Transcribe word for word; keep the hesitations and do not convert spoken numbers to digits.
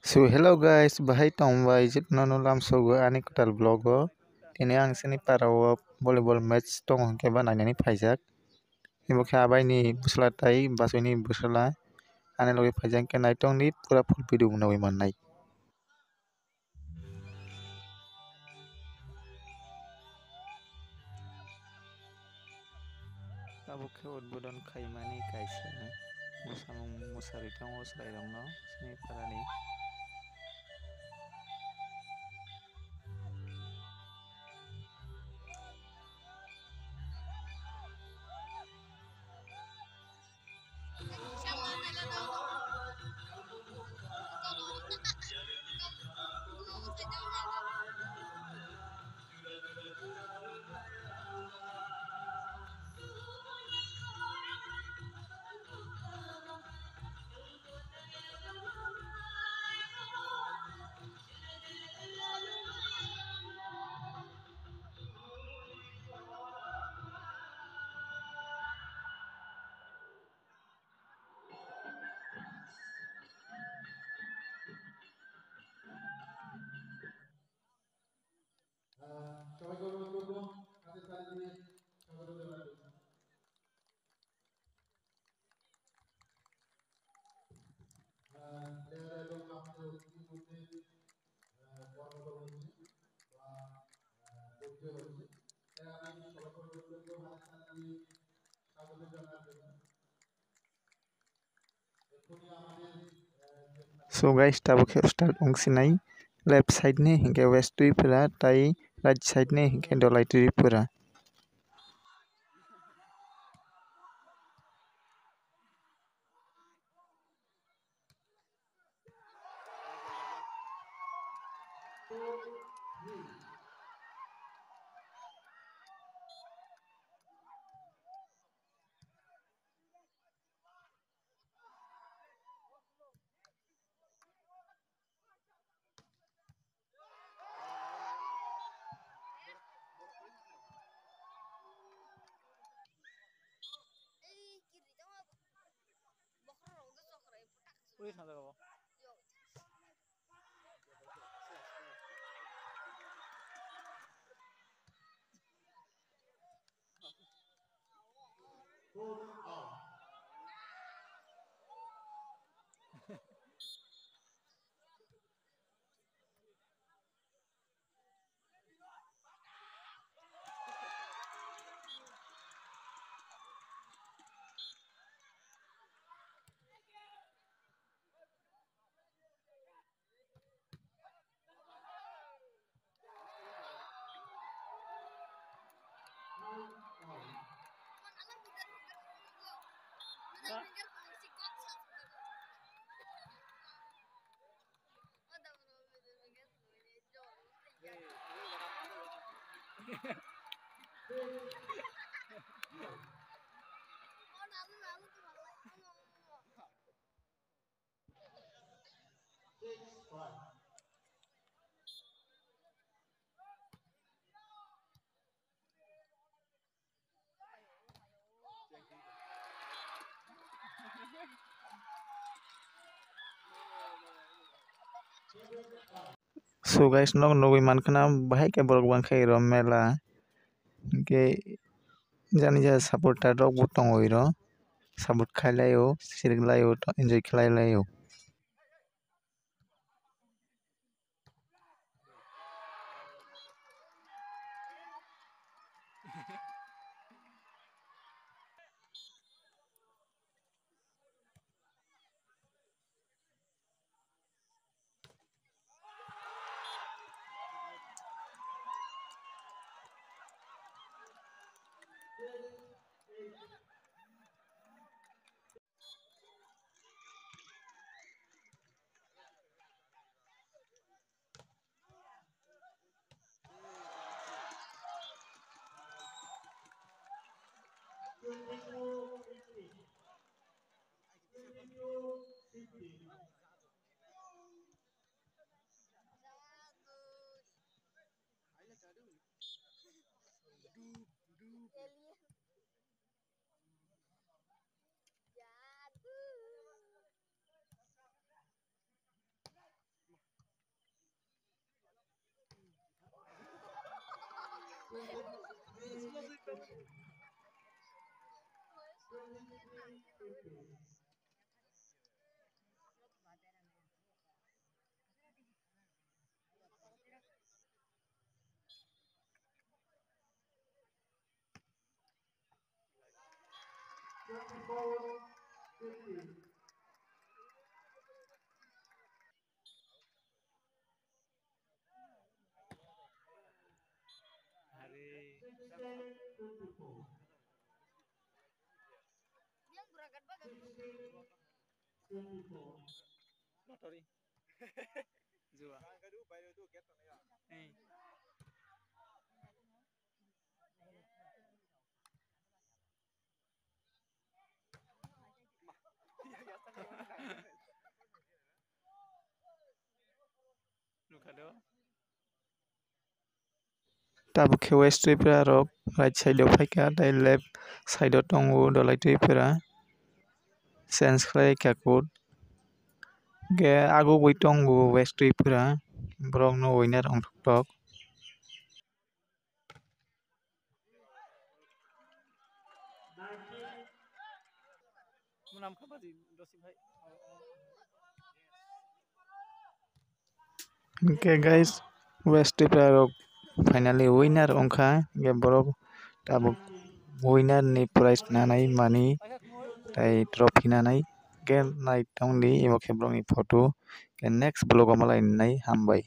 So hello guys, bahai tong bai jit nono lamsogo ani kwtal vlog o. Tini ang sini para o volleyball match tongo hwnkhe ba nainani phaijak. Ibo khe abaini bwsla tai bachwini bwsla ani logi phaijak hwnkhe naitongdi pura full video bo nugwi mannai. Tabuk khe udbodon khaimani kaisa mwsamung mwsarwi tongo chwrairokno chini parani. So guys, tabuk khe start wng sinai left side ni hinkhe West Tripura tai right side ni hinkhe Dholai Tripura. So guys, nok nugwi mankha na bahai khe borok bangkha iro mela. Hinkhe jani ja supporter rok bo tongo iro. Support khai lai o, sirik lai o, enjoy khlai lai o. Lottery. Jua. Eh. Nukha do. Tabuk khe West Tripura rok right side o phaikha, tei left side o tongo Dhalai Tripura, change khlai kha code. Hwnkhe agugwi tongo West Tripura, borok no winner wngthok tok. Hwnkhe guys, West Tripura rok finally winner wngkha, hwnkhe borok tabuk winner ni prize nanai mani tei trophy nanai, hwnkhe naitongdi imo khe borokni photo, hwnkhe next vlog o malai nai, hambai.